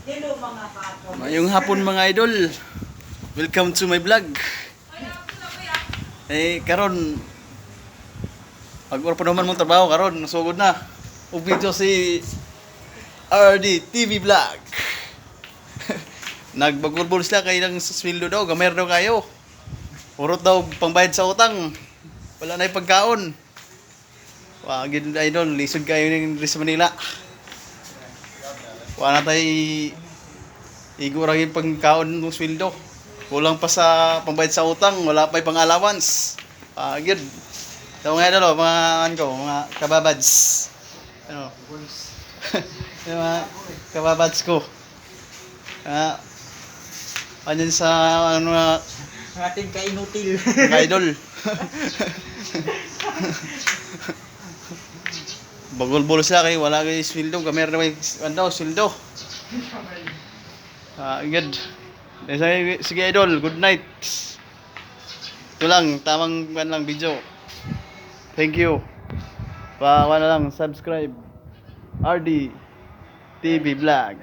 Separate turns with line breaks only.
Hello, mga kato.
Mayong hapon, mga idol. Welcome to my vlog. Eh karon pag pa naman mong trabaho karon, sugod na. Og video si RD TV Vlog. Nagbagulbol sila kay lang sa sweldo daw, gamer daw kayo. Urot daw pangbayad sa utang. Wala na yung pagkaon. Wa gid, idol, lisod kayo ning diri sa Manila. Wala na tayo igurang yung pagkaon ng sweldo. Kulang pa sa pambayad sa utang, wala pa yung pang-allowance. Ah, good. So mga idol, oh, mga ano ko, mga kababads. Ano? Yung mga kababads ko. Ah, ano sa ano na
Ang ating kainutil.
mga idol. Bagol-bol sila kay wala kay sweldo, gamer na may ano daw, sweldo. Ah, good. Eh, sige, sige idol, good night. Ito lang, tamang kan lang video. Thank you. Pa, wala lang, subscribe. RD TV Vlog.